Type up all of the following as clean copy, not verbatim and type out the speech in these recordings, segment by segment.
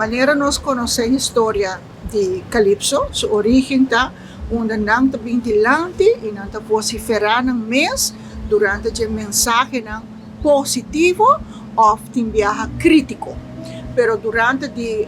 Manera nos conoce historia di Calypso, su origen ta unda nan ta bin dilanti y nan ta vocifera nan mes durante e mensahenan positivo of tin biaha critico. Pero durante di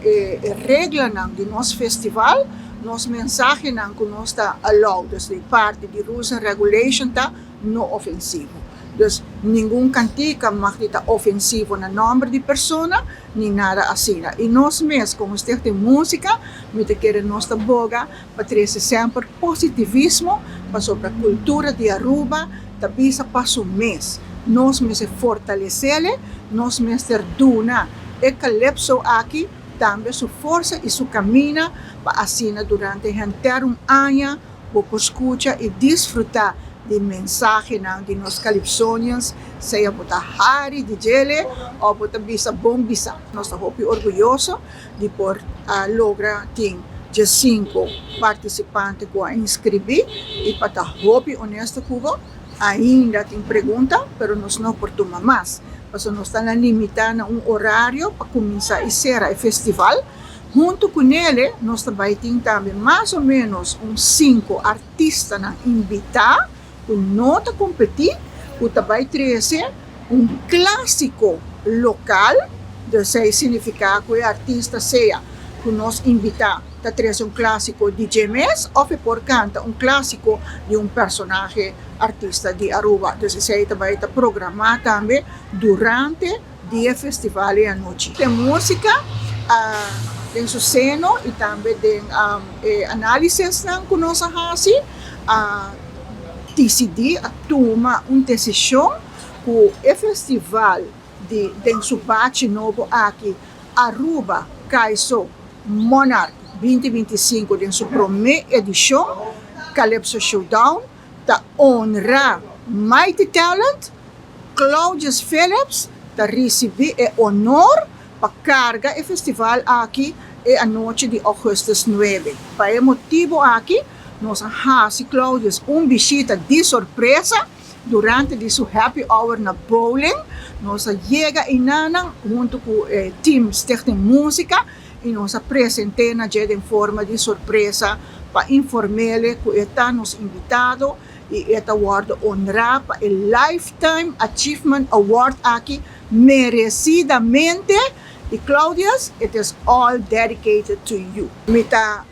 reglanan di nos festival, nos mensahenan cu nos ta allowed, dus di parti di rules and regulation, ta no ofensivo. Dus ningun cantica mag ta ofensivo na nomber di persona, ni nada asina. Y nos mes, como Stichting Musica, mi ta kere nos ta boga pa trece semper positivismo pasobra cultura di Aruba ta bisa pa su mes. Nos mester fortalece, nos mester duna e calypso aki tambe su forsa y su caminda pa asina durante henter un aña bo por scucha y disfruta di mensahenan di nos calypsonians, sea bo ta hari di dje of bo ta bisa bon bisa. Nos ta hopi orguyoso di por logra tin 5 participante cu a inscribi y pa ta hopi honesto cu bo, ainda tin pregunta, pero nos no por tuma mas. Pasobra nos ta limita na un horario pa cuminsa y cera e festival. Hunto cu ne, nos tambe tin tambe mas o menos un 5 artistanan invita, cu no ta competi, cu tambe trece un clasico local, dus esey significa cu e artista sea cu nos invita, ta trece un clasico di dje mes, of por canta un clasico di un personahe artista di Aruba. Dus esey tambe ta programa tambe durante e festival e anochi. Tin musica den su seno y tambe den analisis cu nos a haci, a dicidi, a tuma un decision cu e festival di su batch nobo aki, Aruba Caiso Monarch 2025, den su prome edicion, Calypso Showdown, ta honra Mighty Talent. Claudius Phillips ta ricibi e honor pa carga e festival aki e anochi di augustus 9. Pa e motibo aki, nos a haci Claudius un bishita di sorpresa durante di su happy hour na bowling. Nos a yega einan hunto cu e team Stichting Musica y nos a presenta na dje den forma di sorpresa pa inform'e cu e ta nos invitado y e ta wordo honra pa e Lifetime Achievement Award aki merecidamente. Y Claudius, it is all dedicated to you. Mi ta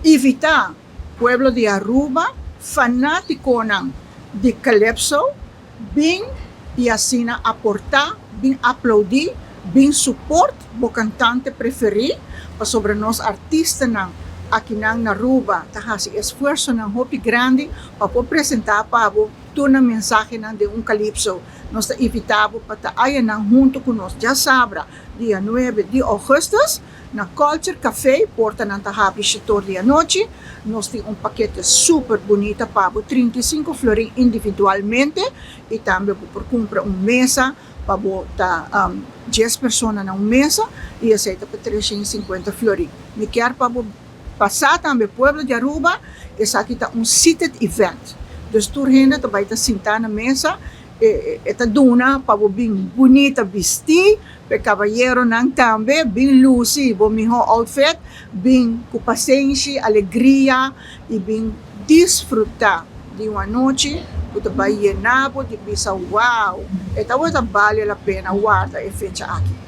invita pueblo di Aruba, fanaticonan di Calypso, bin y asina aporta, bin aplaudi, bin support bo cantante preferi, pasobra nos artistanan aki na Aruba ta haci esfuersonan hopi grandi pa por presenta pa bo tur nan mensahenan di un calypso. Nos ta invita bo pa ta einan hunto cu nos diasabra, dia 9 di augustus, na Culture Café, portanan ta habri 7'or di anochi. Nos tin un pakete super bunita pa 35 florin individualmente y tambe por cumpra un mesa pa ta 10 persona na un mesa y esey ta pa 350 florin. Mi kier pa pasa tambe, pueblo di Aruba, esaki ta un seated event. Dus tur hende tambe ta sinta na mesa e ta duna pa bin bunita bisti, pa cabayeronan tambe, bin luci, bo miho outfit, bin cu pasenshi, alegria y bin disfruta di un anochi cu ta bay yena bo di bisa: "Wow, e tabata bale la pena warda e fecha aki."